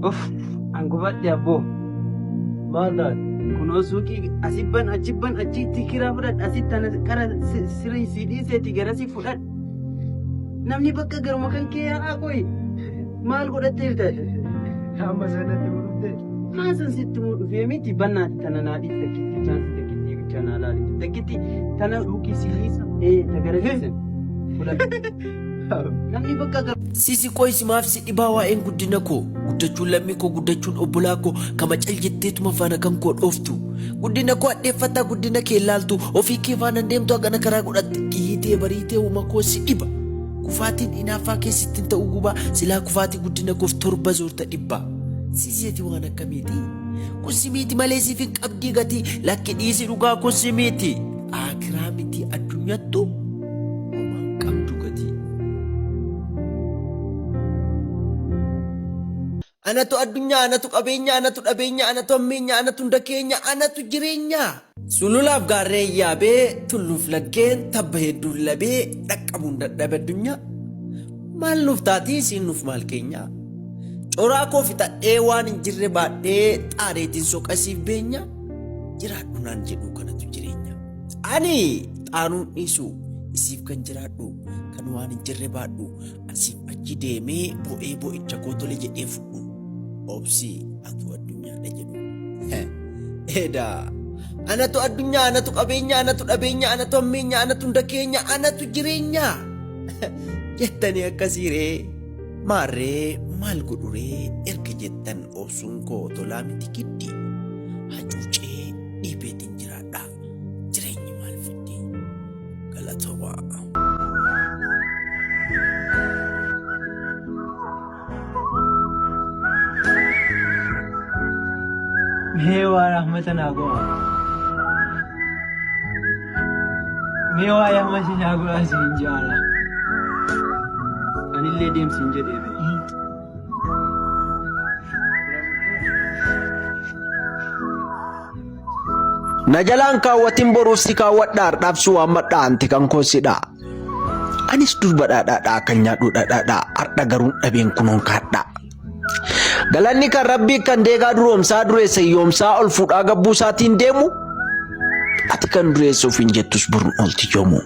Uff, an gubadhe abboo. Maal taate? Kunoo suuqii asibban achibban achitti kiraa fudhadha asitti tana kara sirrii si dhiiseeti garasii fudhadha. Namni bakka garuma kan kee yaa'aa qoyi. Maal godhattee bitate? Amma sanatti murte. Maan san sitti muu dhufee miti bannaati tana naa dhiisi takkitti chaansi takkitti bichaa naa laali. Takkitti tana Suuqii si dhiisa. Ee ta garasiisan fudhadha. Namni bakka gar Sisi qoy simaaf si dhibaa waa'een guddina koo guddachuun lammii koo guddachuun obbolaa koo kama cal jetteetuma faana kan koo dhooftu guddina koo hadheeffataa guddina kee laaltu ofii kee faana deemtu hagana karaa godhatte dhiitee bariitee uuma koo si dhiba kufaatiin inaaffaa keessatti hin ta'u gubaa silaa kufaatii guddina koof torba zoorta dhibbaa sisi ati waan akkamiiti kun si miti malee siif hin qabdii gatii lakki dhiisi dhugaa kun si miti aakiraa miti addunyattu homaa qabdu gatii. Anatu addunyaa, anatu qabeenya, anatu dhabeenya, anatu hammeenya, anatu hunda keenya, anatu jireenya. Sululaaf gaarreen yaabee, tulluuf laggeen tabba hedduun labee, dhaqqabuun dadhabe addunyaa. Maal nuuf taatii isiin nuuf maal keenya? Coraa koo fixadhee waan hin jirre baadhee xaareetiin soqasiif beenya. Jiraadhu naan jedhuu kanatu jireenya. Ani xaanuun dhiisu isiif kan jiraadhu kan waan hin jirre baadhu asiif achi deemee bo'ee bo'icha koo tole jedhee fudhu obsi atu addunyaadha jedhu. Edaa anatu addunyaa anatu qabeenya anatu dhabeenya anatu hammeenya anatu hunda keenya anatu jireenya jettanii akkasii ree maarree maal godhuree erga jettan obsuun koo tolaa miti giddi hacuucee dhiibeetiin jiraadha. Jireenyi maal fiddi? Galatoomaa. Mee waa rahmata naa godha. Mee waa rahmata naa godha siin jaala. Anillee deemsi hin jedhee bee. Na jalaan kaawwatin boruuf si kaawwadha har'aaf si waammadha anti kan koo sidha. Anis durba dhaadhaadha kan nyaadhu dhadhaadha har'a garuu dhabeen kunoon kaadha. Galanni kan rabbii kan deegaa duroomsaa dureessa hiyyoomsaa ol fuudhaa gabbuu isaatiin deemu ati kan dureessa ofiin jettus boruun oolti yoomuu.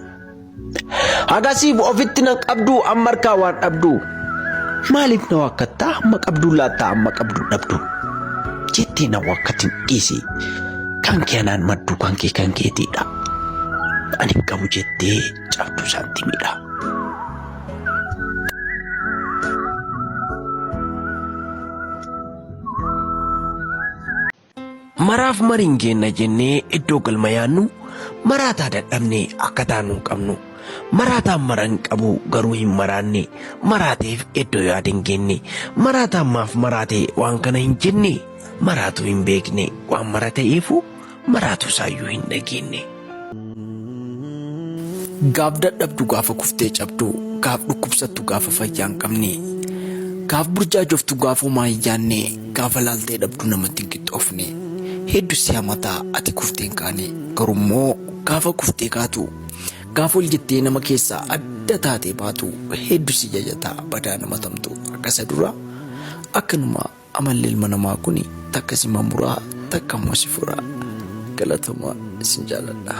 Hagasiif ofitti nan qabduu amma harkaa waan dhabduu. Maaliif na waakkattaa amma qabduu laattaa amma qabduu dhabduu. Jettee na waakkatin dhiisi. Kan kee anaan madduu kan kee kan keetiidha. Ani hin qabu jettee cabduu saantimiidha. Maraaf mariin geenna jennee iddoo galma yaannu maraataa dadhabne akka taanu hin qabnu. Maraataan mara hin qabu garuu hin maraanne maraateef iddoo yaada hin geenne. Maraataan maaf maraate waan kana hin jenne maraatuu hin beekne waan mara ta'eefu maraatuu isaayyuu hin dhageenne. Gaaf dadhabdu gaafa kuftee cabdu, gaaf dhukkubsattu gaafa fayyaa hin qabne, gaaf burjaajoftu gaafa homaa hin yaanne, gaafa laaltee dhabdu namatti hin qixxoofne. Heddu si hamataa ati kuftee hin kaane, garummoo gaafa kuftee kaatu, gaafa ol jettee nama keessaa adda taatee baatu heddu si jajataa badaa nama tamtu. Akkasa dura akkanuma Amalli ilma namaa kuni takka si mamuraa takka immoo si furaa. Galatoomaa isin jaaladha.